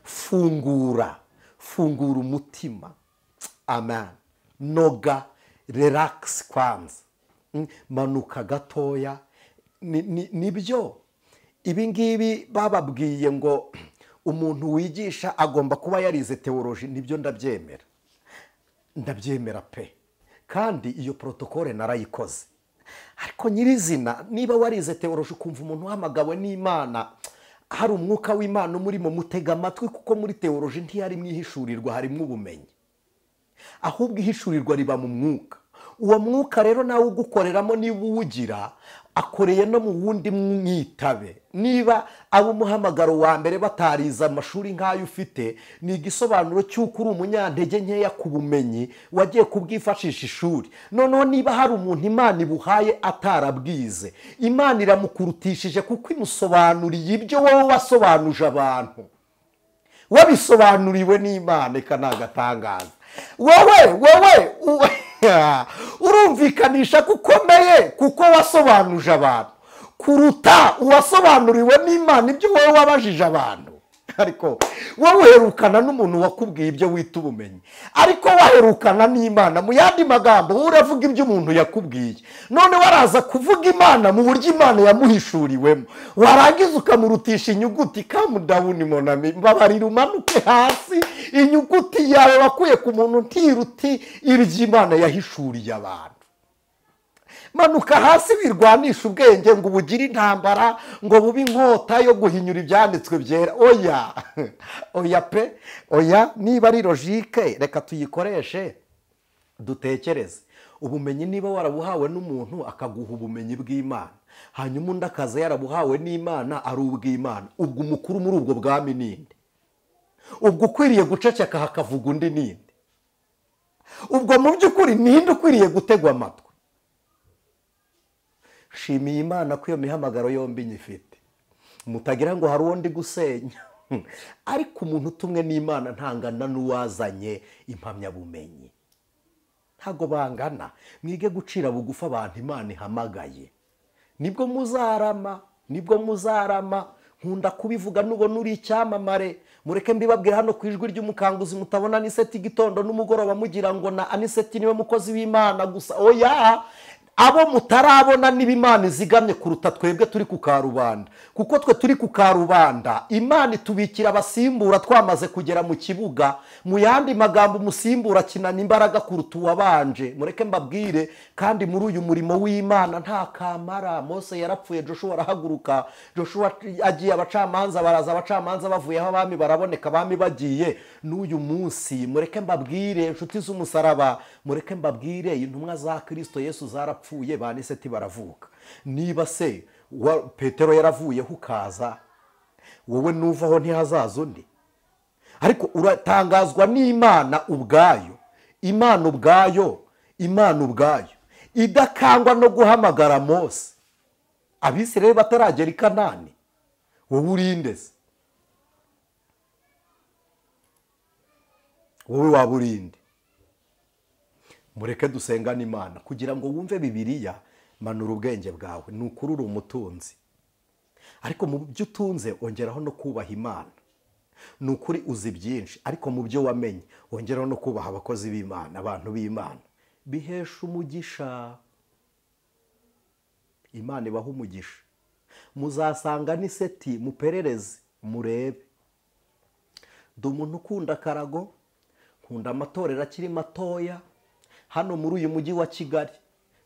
fungura, fungura umutima. Amen. Noga, relax kwanza, manuka gatoya. Nibyo ibi ngibi bababwiye ngo umuntu wigisha agomba kuba yarize theology, nibyo ndabyemera, ndabyemera pe. Kandi iyo protokole narayikoze. Ariko nyirizina, niba warize theology ukumva umuntu uhamagawe n'Imana, hari umwuka w'Imana umurimo, mutega amatwi, kuko muri theology ntiyari mwihishurirwa, harimo ubumenyi. Ahubwo ihishurirwa riba mu mwuka. Uwo mwuka rero nawe ugukoreramo, niba uwugira akoreye no mu wundi mwitabe. Niba abo umuhamagaro wa mbere batariza amashuri nk'ayo ufite, ni igisobanuro cy'uko uri umunyantege nkeya ku bumenyi wagiye kubwifashisha ishuri. Noneho niba hari umuntu Imana ibuhaye atarabwize, Imana iramukurutishije kuko imusobanuriye ibyo wowe wasobanuje abantu. Wabisobanuriwe n'Imana, eka nagatangaza. Wowe urumvikanisha kukomeye kuko wasobanuje abantu kuruta uwasobanuriwe n'Imana ibyo wowe wabajije abantu. Ariko wowe uherukana n'umuntu wakubwiye ibyo wita ubumenyi, ariko waherukana n'Imana. Mu yandi magambo, wowe uravuga ibyo umuntu yakubwiye, none waraza kuvuga Imana mu buryo Imana yamuhishuriwemo, warangiza ukamurutisha inyuguti. Calm down mon ami, mbabarira umanuke hasi. Inyuguti yawe wakuye ku muntu ntiruti ibyo Imana yahishuriye abantu. Manuka hasi, wirwanisha ubwenge ngo ubugire intambara, ngo bube inkota yo guhinyura ibyanditswe byera. Oya, oya pe, oya. Niba ari logique, reka tuyikoreshe dutekereze. Ubumenyi niba warabuhawe n'umuntu akaguha ubumenyi bw'Imana, hanyuma undi akaza yarabuhawe n'Imana ari ubw'Imana, ubwo umukuru muri ubwo bwami ninde? Ubwo ukwiriye guceceka hakavuga undi ninde? Ubwo mu by'ukuri ninde ukwiriye gutegwa amatwi? Shimiye Imana ko iyo mihamagaro yombi nyifite, mutagira ngo hari uwo ndi gusenya. Ariko umuntu utumwe n'Imana ntangana n'uwazanye impamyabumenyi, ntago bangana. Mwige gucira bugufi abantu Imana ihamagaye, nibwo muzarama, nibwo muzarama. Nkunda kubivuga, nubona uri icyamamare, mureke mbibabwira hano ku Ijwi ry'Umukanguzi, mutabona Aniseti igitondo n'umugoroba mugira ngo na Aniseti niwe mukozi w'Imana gusa. Oya, abo mutarabona niba Imana izigamye kuruta twebwe turi ku karubanda, kuko twe turi ku karubanda Imana itubikira abasimbura twamaze kugera mu kibuga. Mu yandi magambo, umusimbura akinana imbaraga kuruta uwabanje. Mureke mbabwire, kandi muri uyu murimo w'Imana nta kamara. Mose yarapfuye, Joshua arahaguruka. Joshua agiye, abacamanza baraza, abacamanza bavuyeho abami baraboneka, abami bagiye. N'uyu munsi mureke mbabwire, inshuti z'umusaraba, mureke mbabwire, intumwa za Kristo Yesu zarapfuye, ba Aniseti baravuka. Niba se Petero yaravuyeho ukaza, wowe nuvaho ntihazaza undi? Ariko uratangazwa n'Imana ubwayo, Imana ubwayo, Imana ubwayo idakangwa no guhamagara Mose Abisirayeli bataragera i Kanani, wowe urinde se? Wowe waba urinde? Mureke dusengane Imana. Kugira ngo wumve Bibiliya, manura ubwenge bwawe. Ni ukuri uri umutunzi, ariko mu byo utunze ongeraho no kubaha Imana. Ni ukuri uzi byinshi, ariko mu byo wamenye ongeraho no kubaha abakozi b'Imana, abantu b'Imana. Bihesha umugisha, Imana ibaha umugisha. Muzasanga Aniseti, muperereze murebe. Ndi umuntu ukunda akarago, nkunda amatorero akiri matoya. Hano muri uyu mujyi wa Kigali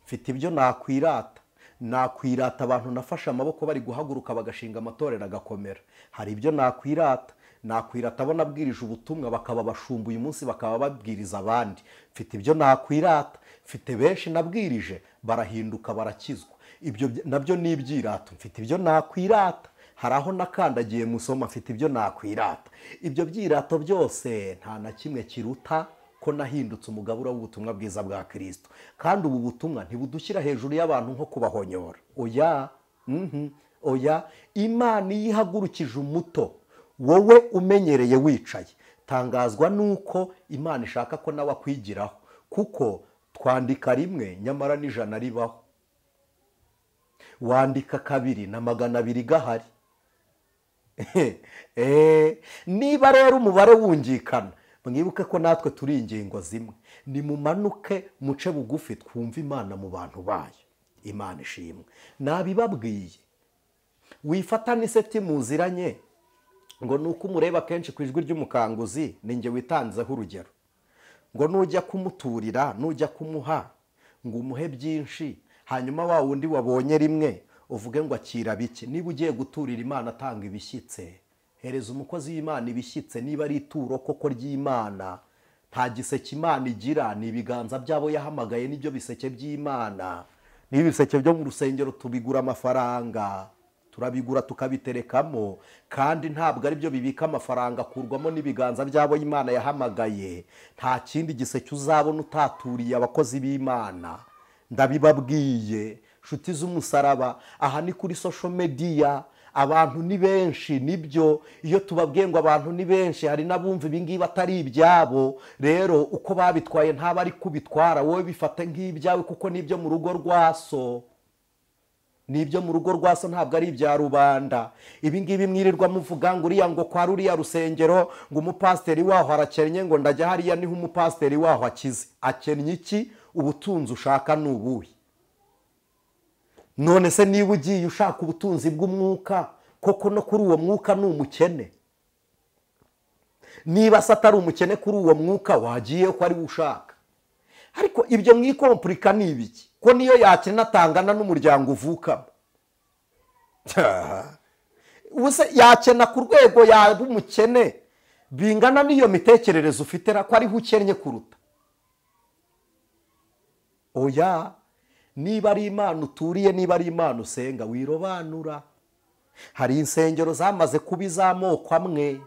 mfite ibyo nakwirata. Nakwirata abantu nafashe amaboko bari guhaguruka bagashinga amatorero agakomera. Hari ibyo nakwirata, nakwirata abo nabwirije ubutumwa bakaba bashumba uyu munsi, bakaba babwiriza abandi. Mfite ibyo nakwirata, mfite benshi nabwirije barahinduka barakizwa, ibyo nabyo ni ibyirato. Mfite ibyo nakwirata, hari aho nakandagiye musoma, mfite ibyo nakwirata. Ibyo byirato byose nta na kimwe kiruta ko nahindutse umugabura w'ubutumwa bwiza bwa Kristo. Kandi ubu butumwa ntibudushyira hejuru y'abantu nko kubahonyora. Oya, oya. Imana iyo ihagurukije umuto, wowe umenyereye wicaye, tangazwa nuko Imana ishaka ko nawe akwigiraho, kuko twandika rimwe nyamara n'ijana ribaho, wandika kabiri na 200 gahari. Niba rero umubare wungikana, mwibuke ko natwe turi ingingo zimwe. Nimumanuke muce bugufi, twumve Imana mu bantu bayo. Imana ishimwe. Nabibabwiye, wifata Aniseti muziranye ngo nuko umureba kenshi ku Ijwi ry'Umukanguzi, ninjye witanzeho urugero, ngo nujya kumuturira, nujya kumuha, ngo umuhe byinshi, hanyuma wa wundi wabonye rimwe uvuge ngo akira bike. Niba ugiye guturira Imana, atanga ibishyitse. Hereza umukozi w'Imana ibishyitse. Niba ari ituro koko ry'Imana, nta giseke Imana igira, ni ibiganza byabo yahamagaye, nibyo biseke by'Imana. Niba ibiseke byo mu rusengero tubigura amafaranga, turabigura tukabiterekamo, kandi ntabwo ari byo bibika amafaranga, akurwamo n'ibiganza byabo Imana yahamagaye. Nta kindi giseke uzabona utaturiye abakozi b'Imana. Ndabibabwiye nshuti z'umusaraba, aha ni kuri social media, abantu ni benshi. Nibyo, iyo tubabwiye ngo abantu ni benshi, hari n'abumva ibingibi atari ibyabo. Rero uko babitwaye ntaba ari kubitwara, wowe bifate nk'ibyawe, kuko nibyo mu rugo rwa so, Nibyo mu rugo rwa so, ntabwo ari ibya rubanda. Ibi ngibi mwirirwa muvuga ngo uriya ngo kwa ruriya rusengero ngo umupasiteri waho arakennye, ngo ndajya hariya niho umupasiteri waho akize. Akennye iki? Ubutunzi ushaka ni ubuhe? None se niba ugiye ushaka ubutunzi bw'umwuka, koko no kuri uwo mwuka ni umukene? Niba se atari umukene kuri uwo mwuka, wagiye ko ari we ushaka. Ariko ibyo mwikompurika ni ibiki? Ko niyo yakena atangana n'umuryango uvukamo. Ubuse yakena ku rwego yaba umukene bingana n'iyo mitekerereze ufite, ko ariho ukennye kuruta? Oya, niba ari Imana uturiye, niba ari Imana usenga, wirobanura. Hari insengero zamaze kuba iz'amoko amwe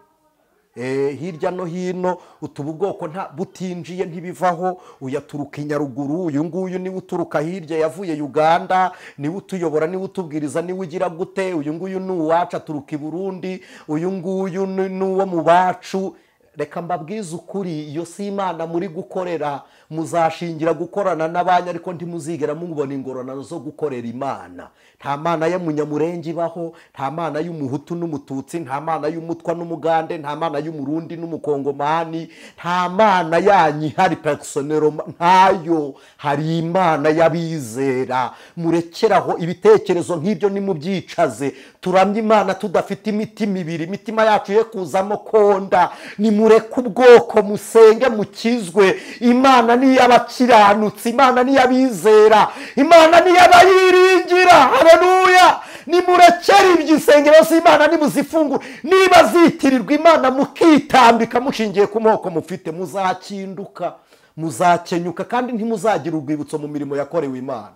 hirya no hino, utuba ubwoko butinjiye ntibivaho. Uyaturuka i Nyaruguru, uyu nguyu niwe uturuka hirya yavuye Uganda, niwe utuyobora, niwe utubwiriza, niwe ugira gute, uyu nguyu ni uwacu aturuka i Burundi, uyu nguyu ni uwo mu bacu. Reka mbabwize ukuri, iyo si Imana muri gukorera. Muzashingira gukorana n'abanyu, ariko ntimuzigera mubona ingororano zo gukorera Imana. Nta mana y'umunyamurenge ibaho, nta mana y'umuhutu n'umututsi, nta mana y'umutwa n'umugande, nta mana y'umurundi n'umukongomani, nta mana yanyu ihari personero, ntayo. Hari Imana y'abizera. Murekeraho ibitekerezo nk'ibyo, nimubyicaze. Turamye Imana tudafite imitima ibiri, imitima yacu ye kuzamo konda. Nimureke ubwoko, musenge mukizwe. Imana ni iy'abakiranutsi, Imana ni iy'abizera, Imana ni iy'abayiringira. Haleluya! Nimurekere iby'isengero z'Imana, nimuzifungure. Niba zitirirwa Imana mukitambika mushingiye ku moko mufite, muzakinduka, muzakenyuka, kandi ntimuzagira urwibutso mu mirimo yakorewe Imana.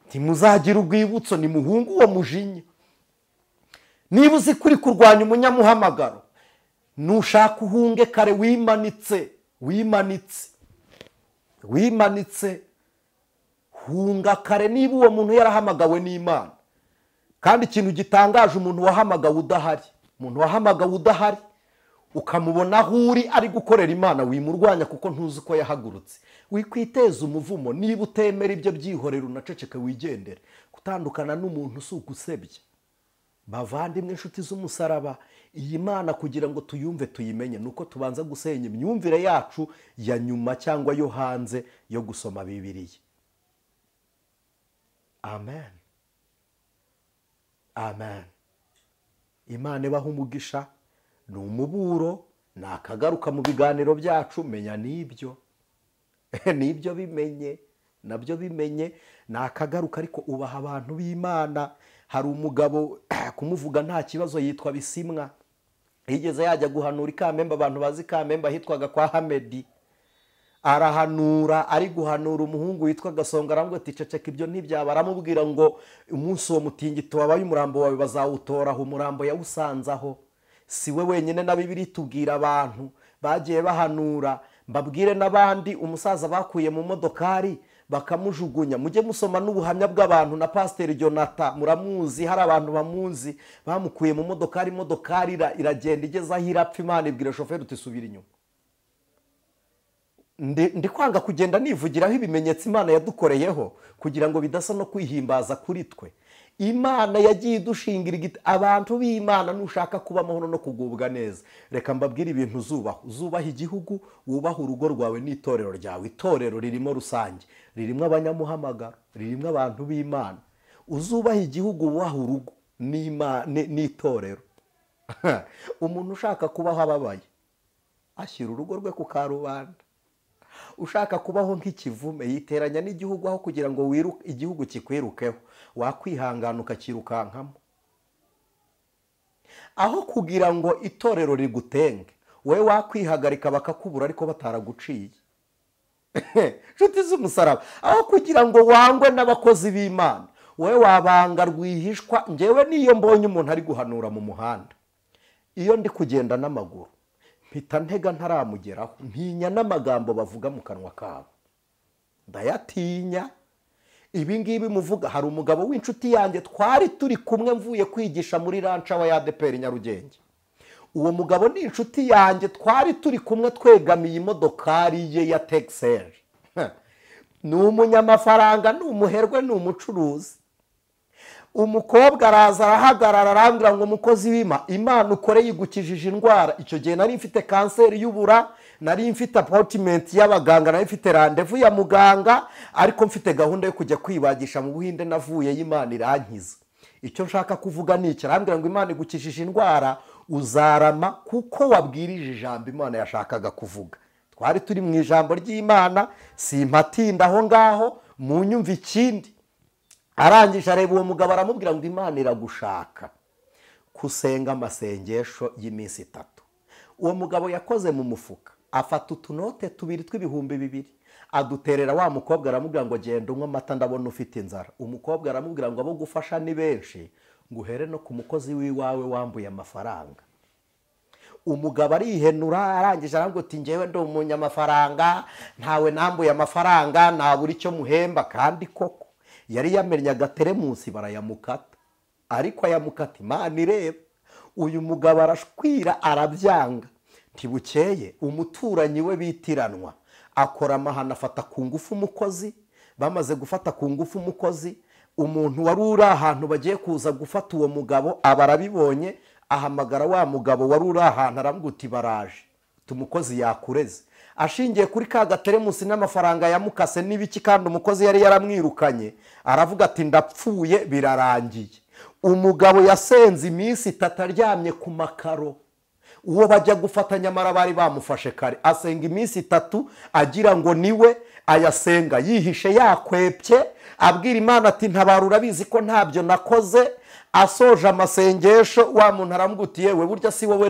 Ntimuzagira urwibutso. Nimuhungu uwo mujinya. Niba uzi kuri kurwanya umunyamuhamagaro, nushaka uhunge kare, wimanitse, wimanitse, wimanitse. Hunga kare niba uwo muntu yarahamagawe n'Imana. Kandi ikintu gitangaje, umuntu wahamagawe udahari, umuntu wahamagawe udahari ukamubona aho uri ari gukorera Imana, wimurwanya kuko ntuzi ko yahagurutse. Wikwiteza umuvumo. Niba utemera ibyo, byihorera, unaceceke, wigendere. Gutandukana n'umuntu si ugusebya. Bavandimwe, inshuti z'umusaraba, iyi Mana kugira ngo tuyumve tuyimenye, nuko tubanza gusenya imyumvire yacu ya nyuma cyangwa yo hanze yo gusoma Bibiliya. Amen, amen. Imana ibaha umugisha. Ni umuburo, ni akagaruka mu biganiro byacu. Menya n'ibyo n'ibyo bimenye, nabyo bimenye, ni akagaruka. Ariko ubaha abantu b'Imana. Hari umugabo, kumuvuga nta kibazo, yitwa Bisimwa. Yigeze yajya guhanura i Kamembe. Abantu bazi Kamembe, ahitwaga kwa Hamedi. Arahanura, ari guhanura, umuhungu witwa Gasonga aramubwira ati ceceka, ibyo ntibyaba. Aramubwira ngo umunsi uwo mutingito wabaye, umurambo wawe bazawutoraho. Umurambo yawusanzaho. Si we wenyine, na Bibiliya itubwira abantu bagiye bahanura. Mbabwire n'abandi, umusaza bakuye mu modokari bakamujugunya. Mujye musoma n'ubuhamya bw'abantu. Na Pasiteri Jonathan muramuzi, hari abantu bamuzi. Bamukuye mu modokari, imodokari iragenda, igeze aho irapfa, Imana ibwira shoferi uti subira inyuma. Ndi kwanga kugenda nivugiraho ibimenyetso Imana yadukoreyeho, kugira ngo bidasa no kwihimbaza kuri twe. Imana yagiye idushingira igiti. Abantu b'Imana, nushaka kuba amahoro no kugubwa neza, reka mbabwire ibintu uzubaha. Uzubaha igihugu, wubaha urugo rwawe n'itorero ryawe. Itorero ririmo rusange, ririmo abanyamuhamagaro, ririmo abantu b'Imana. Uzubaha igihugu, wubaha urugo n'itorero. Umuntu ushaka kubaho ababaye ashyira urugo rwe ku karubanda. Ushaka kubaho nk'ikivume yiteranya n'igihugu, aho kugira ngo igihugu kikwirukeho, wakwihangana ukakirukankamo. Aho kugira ngo itorero rigutenge, wowe wakwihagarika bakakubura ariko bataraguciye. Inshuti z'umusaraba, aho kugira ngo wangwe n'abakozi b'Imana, wowe wabanga rwihishwa. Ngewe niyo mbonye umuntu ari guhanura mu muhanda, iyo ndi kugenda n'amaguru mpita ntega ntaramugeraho. Ntinya n'amagambo bavuga mu kanwa kabo, ndayatinya. Ibi ngibi muvuga, hari umugabo w'inshuti yanjye twari turi kumwe mvuye kwigisha muri ranch wa ADEPR Nyarugenge. Uwo mugabo ni inshuti yanjye, twari turi kumwe twegamiye imodokari ye ya Texel. Ni umunyamafaranga, ni umuherwe, ni umucuruzi. Umukobwa araza arahagarara arambwira ngo mukozi w'Imana, Imana ukore yigukijije indwara. Icyo gihe nari mfite kanseri y'ubura, nari mfite appointment y'abaganga, nari mfite rendez-vous ya muganga, ariko mfite gahunda yo kujya kwibagisha mu Buhinde, navuye y'Imana irankiza. Icyo nshaka kuvuga ni iki, arambwira ngo Imana igukijije indwara uzarama kuko wabwirije ijambo Imana yashakaga kuvuga. Twari turi mu ijambo ry'Imana, simpatinda aho ngaho munyumva ikindi. Arangije areba uwo mugabo aramubwira ngo Imana iragushaka kusenga amasengesho y'iminsi 3. Uwo mugabo yakoze mu mufuka afata utunote 2 tw'ibihumbi 2 aduterera wa mukobwa aramubwira ngo genda unywe amata ndabona ufite inzara. Umukobwa aramubwira ngo abo gufasha ni benshi, nguhere no ku mukozi w'iwawe wambuye amafaranga. Umugabo arihenura arangije arambwira ati njyewe ndi umunyamafaranga, ntawe nambuye amafaranga, nabura icyo muhemba. Kandi koko yari yamennye agateremusi barayamukata, ariko ayamukata Imana ireba. Uyu mugabo arashwira arabyanga. Ntibukeye umuturanyi we bitiranwa akora amahano afata ku ngufu umukozi. Bamaze gufata ku ngufu umukozi, umuntu wari uri ahantu bagiye kuza gufata uwo mugabo aba arabibonye, ahamagara wa mugabo wari uri ahantu aramubwira uti baraje, tumukozi yakureze. Ashingiye kuri ka gateremusi n'amafaranga yamukase n'ibiki, kandi umukozi yari yaramwirukanye, aravuga ati ndapfuye birarangiye. Umugabo yasenze iminsi 3 aryamye ku makaro. Uwo bajya gufata nyamara bari bamufashe kare. Asenga iminsi 3 agira ngo niwe ayasenga, yihishe yakwepye, abwira Imana ati ntabara urabizi ko ntabyo nakoze. Asoje amasengesho wa muntu aramubwira yewe burya si wowe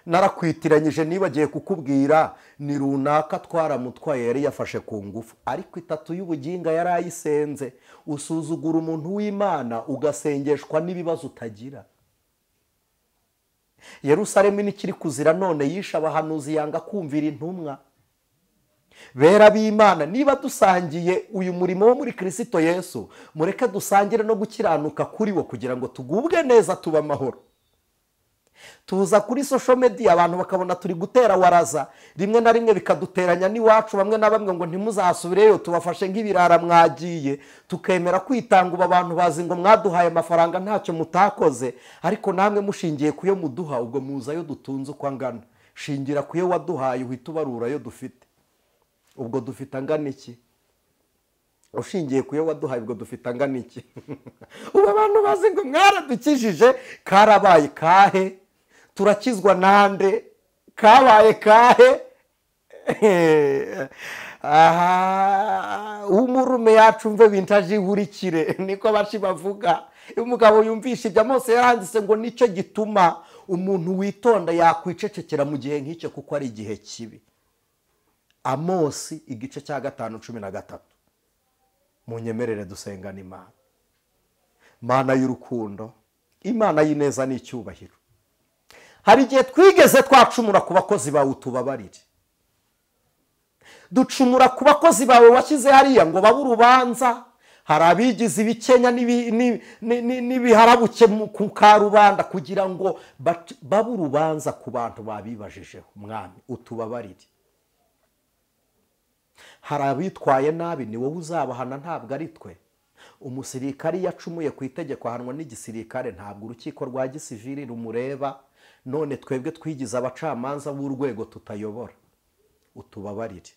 narakwitiranyije nibagiye kukubwira, ni runaka twaramutwaye yari yafashe ku ngufu. Ariko 3 y'ubuginga yari ayisenze. Usuzugura umuntu w'Imana ugasengeshwa n'ibibazo utagira. Yerusalemu nikiri kuzira none yisha abahanuzi yanga kumvira intumwa. Bera b'Imana, niba dusangiye uyu murimo wo muri Kristo Yesu, mureke dusangire no gukiranuka kuri wo kugira ngo tugubwe neza tuba amahoro. Tuza kuri social media abantu bakabona turi gutera waraza, rimwe na rimwe bikaduteranya n'iwacu, bamwe na bamwe ngo ntimuzasubireyo tubafashe nk'ibirara mwagiye, tukemera kwitanga. Ubu abantu bazi ngo mwaduhaye amafaranga ntacyo mutakoze, ariko namwe mushingiye kuyo muduha, ubwo muzayo dutunze uko angana. Shingira kuyo waduhaye uhita ubarura ayo dufite. Ubwo dufite angana iki? Ushingiye kuyo waduhaye ubwo dufite angana iki? Ubu abantu bazi ngo mwaradukijije, karabaye kahe? Turakizwa nande? Kabaye kahe? Aha, umurume yacu mve bintajihurikire, niko bashi bavuga. Umugabo yumvisha ibya Mose yaranditse ngo nicyo gituma umuntu witonda yakwicecekera mu gihe nk'icyo, kuko ari igihe kibi. Amosi igice cya 5:13. Munyemerere dusengana Imana. Mana y'urukundo, Imana y'ineza n'icyubahiro. Hari igihe twigeze twacumura ku bakozi bawe, utubabarire. Ducumura ku bakozi bawe washyize hariya ngo babe urubanza. Hari abigize ibikenya n'ibiharabuke ku karubanda kugira ngo babe urubanza ku bantu babibajijeho. Mwami utubabarire. Hari abitwaye nabi, ni wowe uzabahana ntabwo ari twe. Umusirikari yacumuye ku itegeko ahanwa n'igisirikare, ntabwo urukiko rwa gisivili rumureba. None twebwe twigize abacamanza b'urwego tutayobora, utubabarire.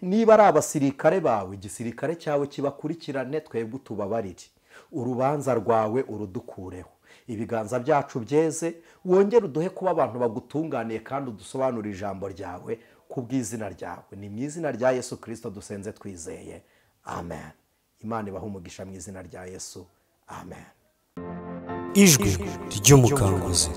Niba ari abasirikare bawe, igisirikare cyawe kibakurikirane, twebwe utubabarire. Urubanza rwawe urudukureho, ibiganza byacu byeze, wongere uduhe kuba abantu bagutunganiye kandi udusobanurire ijambo ryawe kubw'izina ryawe. Ni mu izina rya Yesu Kristo dusenze twizeye, amen. Imana ibahe umugisha mu izina rya Yesu, amen. Ijwi ry'umukanguzi.